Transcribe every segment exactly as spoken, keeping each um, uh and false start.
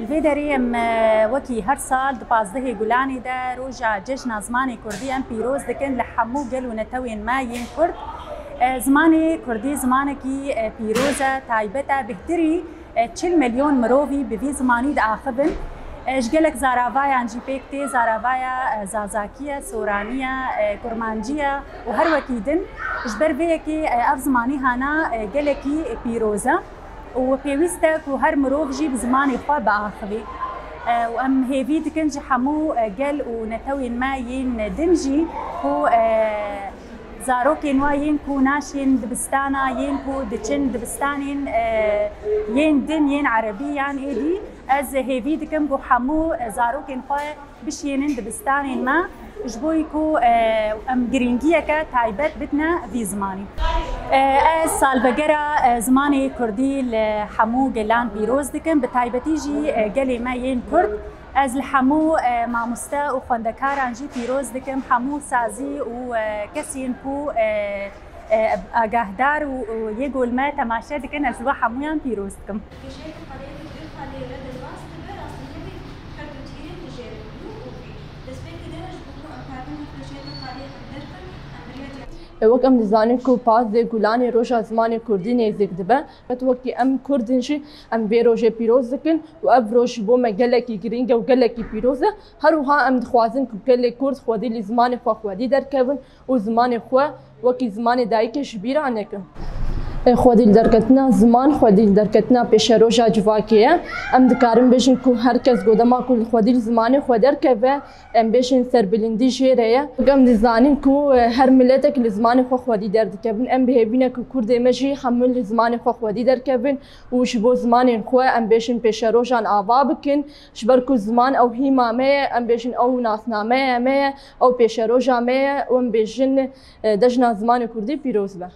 Li vê derê em, e, wekî her sal di pazdehê Gulanê de roja Cejna Zimanê Kurdî em pîroz dikin li hemû gel û netewên me yên Kurd. E, zimanê Kurdî zimanekî, e, pîroz e, taybet e, bihtirî e, çil milyon mirovî bi vî zimanî diaxivin. E, ji gelek zaravayan jî pêk tê, zaravaya, e, Zazakî ye, Soranî ye, e, Kurmancî ye û her wekî din. Ji ber vê yekê, e, ev zimanî hana, e, gelekî pîroz e û pêwîst e ku her mirov jî bi zimanê xwe biaxivê. E, û em hêvî dikin ji hemû, e, gel û netewên me yên din jî ku, e, Zarokên wa yên ku naşên dibistana, yên ku diçin dibistanên, e, yên din, yên erebî yan êdî, ez hêvî dikim ku hemû, e, zarokên xwe bişiyênin dibistanên me, ji bo ku, e, em girîngiyeke taybet bidine vî zimanî. E, ez salvegera, e, zimanê kurdî li hemû gelan pîroz dikim, bi taybetî jî, e, gelê me yên kurd. Ez li hemû, e, mamoste û xwendekaran jî pîroz dikim, hemû sazî û, e, kesên ku, e, e, agahdar û, û yê gol me temaşe dikin, ez li we hemûyan pîroz dikim. Hişê ku xwedê di du xalê re derbas dibe, rastî nebê her du tîrên dijêrin, nû û vî. Destpêkê de ji bo ku em karin her du jê du xalê hevdar bin, em bi riya cem- E, wek em dizanin ku pazdeh Gulanê roja zimanê kurdî nêzîk dibe, wekî em kurd in jî em vê rojê pîroz dikin û ev roj ji bo me gelekî girîng e û gelekî pîroz e. Her wiha em dixwazin ku gelê kurd xwedî li zimanê xwe xwedî derkevin û zimanê xwe wekî zimanê dayikê ji bîra nekin. E, xwedî li derketina ziman, xwedî li derketina pêşeroja civakê ye. Em dikarin bêjin ku her kes ku dema ku li xwedî li zimanê xwe derkeve, em bêjin serbilindî jê re ye. Em dizanin ku, e, her miletek li zimanê xwe xwedî derdikevin. Em bi hêvî ne ku kurdê me jî hemû li zimanê xwe xwedî derkevin û ji bo zimanên xwe, em bêjin, pêşerojan ava bikin. Ji ber ku ziman ew hîma me ye, em bêjin ew nasnameya me ye, ew pêşeroja me ye û em bêjin, e, Cejna Zimanê Kurdî pîroz be.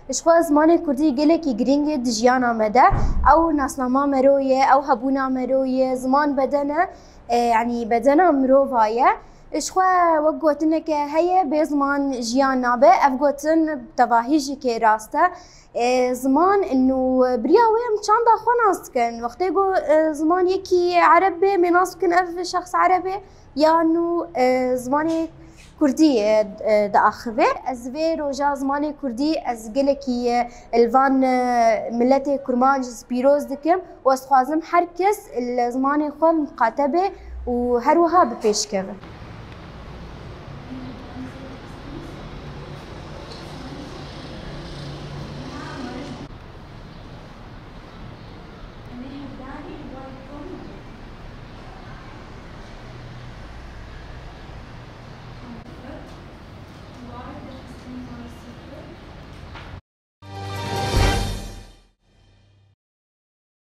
Ji xwe zimanê kurdî gelekî girîng e di jiyana me de. Ew nasnama mero ye, ew hebûna mero ye, ziman beden e, e, yanî bedena mirova ye. Ji xwe wek gotineke heye, bê ziman jiyan nabe. Ev gotin tevahî jî kê rast e. E, ziman û biriya wê em çanda xwe nas dikin. Wextê ku, e, ziman yekî ereb bê, em ê nas bikin ev şexs ereb e, ya nû, e, zimanê kurdî, e, e, diaxive. Ez vê roja zimanê kurdî, ez gelekî, e, li van, e, miletê kurmanc pîroz dikim û ez dixwazim her kes li zimanê xwe miqate be û her wiha bi pêş keve.